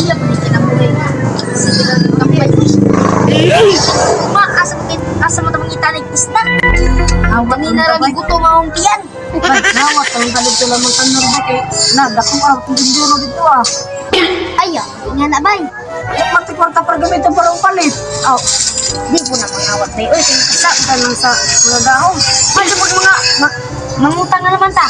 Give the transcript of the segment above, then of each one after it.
Iya pa ni na mo. Sige lang tambay. Ma, asa mo asa mo tamang itanig isda? Aw, kanina ra gutom akong tiyan. Ay, nawat ang galit ko lamang kanor ba kay na dakong araw kung dinduro dito ah. Ay, ah, nga na bay. Yung mati kwarta para gamitin para palit. Aw, di po na mangawat bay. Oy, kay Sa ka lang sa mga gahom. Ay, sa mga mangutang na naman ta.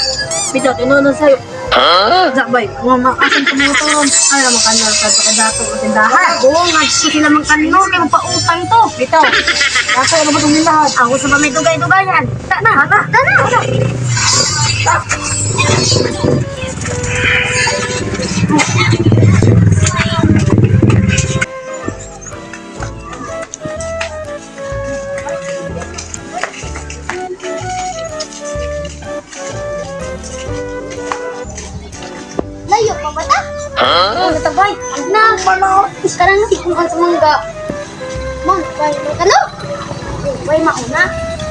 Bitaw, tinunan sa'yo. Huh? Bay, mga makasan ka mga turon. Ay, naman kanor ka sa kadato ang tindahan. Oo nga, gusto sila mang kanor kay magpautang to. Bitaw, dato ano ba itong tindahan? Ako sa may dugay-dugayan. Ta na, ta na. Ta na. Layo pa ba ta? Huh? Ano tabay? Na. Karang nagikuhan sa mangga. Mang, bay mo ka no? Bay mauna.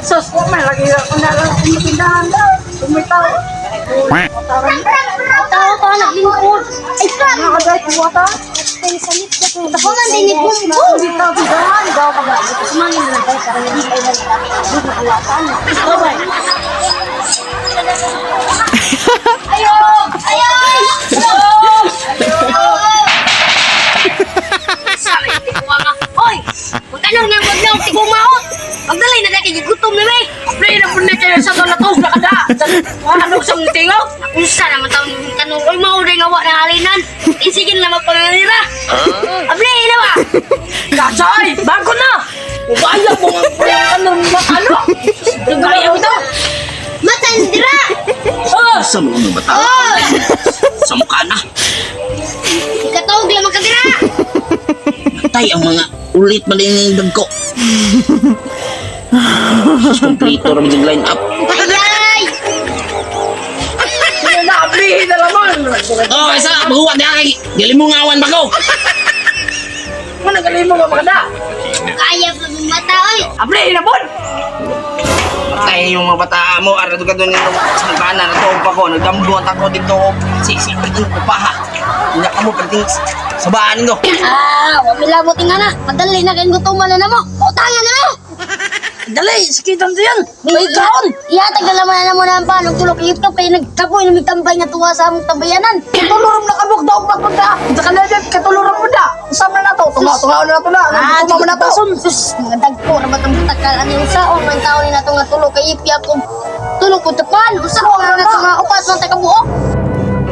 Sus, wa man lagi ako na lang ang tindahan daw. Bumitaw. Tao pa naglingkod. Ay, Mga kagay, kuha ta. Ako man din ni Bumbum. Bitaw, tindahan. Gaw ka ba? Sumangin na tayo para hindi ay nalala. Hindi makawatan. Bye. Ayo! Ayo! Ayo! Sabi, tikuha nga. Hoy! Magtanong nang wag na tigumaot. Magdalay na dahil gutom na may. Play na po na kayo sa tulatog na kada. Ano sa mga tingog? Unsa naman taon yung tanong. Oy, mauri nga wa na halinan. Isigin na magpanganira. Abli, ina ba? Kasay! Bago na! Ubaya mo ang ano ano? Nagaya mo ito! Matandira! Oh! Sa mga bata. Sa mukha na. Ikatog lamang kadira! Tay ang mga ulit mali ng dagko. Sus, kompleto ra yung line up. Ay! Naablihin na laman! Oh, isa, mahuwag na kay galimungawan ba ko? Managaling mo nga mga da! Kaya pa mong mata, oy! Ablihin na bon! Patay yung mga bata mo, ara ka doon yung sa mukha na, natuog pa ko, nagdambuhat ako dito, sisi, pwedeng kupaha. Hindi ka mo, pwedeng sabaan nito. Ah, wag milabot nga na. Madali na kayong gutuman na mo. Utangan na mo! Dali, sakitan diyan! May kaon! Ihatag na naman na mo na ang panong tulok YouTube kay nagkapoy na tambay nga tuwa sa among tambayanan. Katulurom na kabuk daw pa da! Sa kanila, katulurom mo da! Usap na nato! Tunga, tunga na nato na! Ah, Tunga mo na to! Sus, mga dagpo na batang butakal ani usaon man taon ni nato nga tulok kay ipya kung tulok ko tapan. Usaon man nato nga upat man ta kabuok.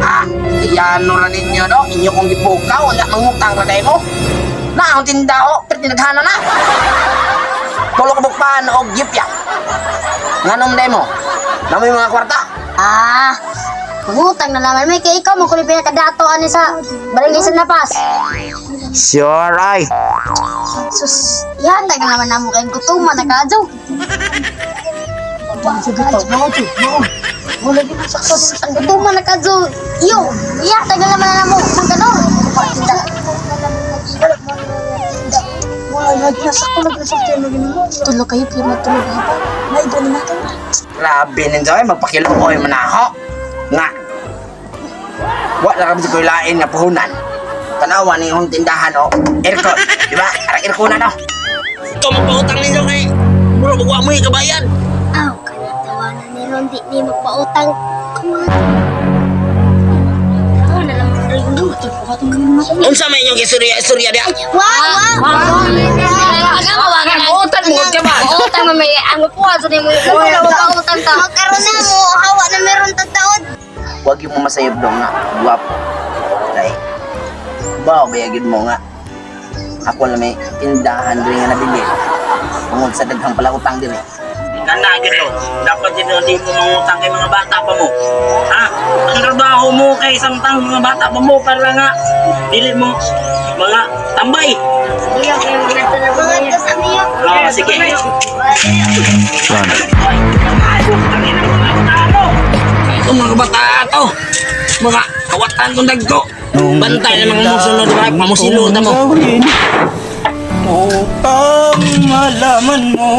Ah, iyano ra ninyo, no? Inyo kong gipukaw, wala mangutang ra kayo mo. Na, ang tindaho, pero tinaghana na. Tulo ka bukpan og gipya. Nganong demo? Namoy mga kwarta? Ah, mangutang na naman may kay ikaw mo kuno pinakadato ani sa barangay San Lapas. Sure, ay. Sus, ihatag na naman namo kay gutuman na kadyo. Sige to, mao to, mao. Wala din sakto. Sus, ang gutuman na kadyo. Iyo, ihatag na naman na namo mangkanor. Wala lagi na sakto lagi na sakto lagi na. Tulog kayo, pila matulog pa. Naigo na nato. Grabe ninyo, ay. Magpakiluoy man ako. Nga. Wa na kami sa lain nga puhunan. Tanawa ni yung tindahan, oh. Aircon. Di ba? Arang aircon na, no? Ikaw magpautang ninyo kay... Bro, magwa mo yung kabayan. Aw, kanatawanan ni Ron, di ni magpautang. Kumat. Ako na lang rin. Unsa may inyong istorya-istorya diya? Wow! Wow! Utang mo ka ba? Utang mo may ang upuan sa nimo. Utang ta. Magkaroon na mo, hawa na meron tataod. Huwag yung masayop dong nga. Guwapo. Kay, bao bayagid mo nga. Ako lang may tindahan diri nga nabili. Tungod sa daghang palakutang diri. Kana gito, dapat din di mo mangutang kay mga bata pa mo. Ha? Ang trabaho mo kay samtang mga bata pa mo para nga dili mo mga tambay. Iya kay mga mga sa miyo. Ah, sige. Ito mga kabataan to. Mga kawatan kong dagko. Bantay na mga musunod ba? Pamusilo na mo. Upang malaman mo.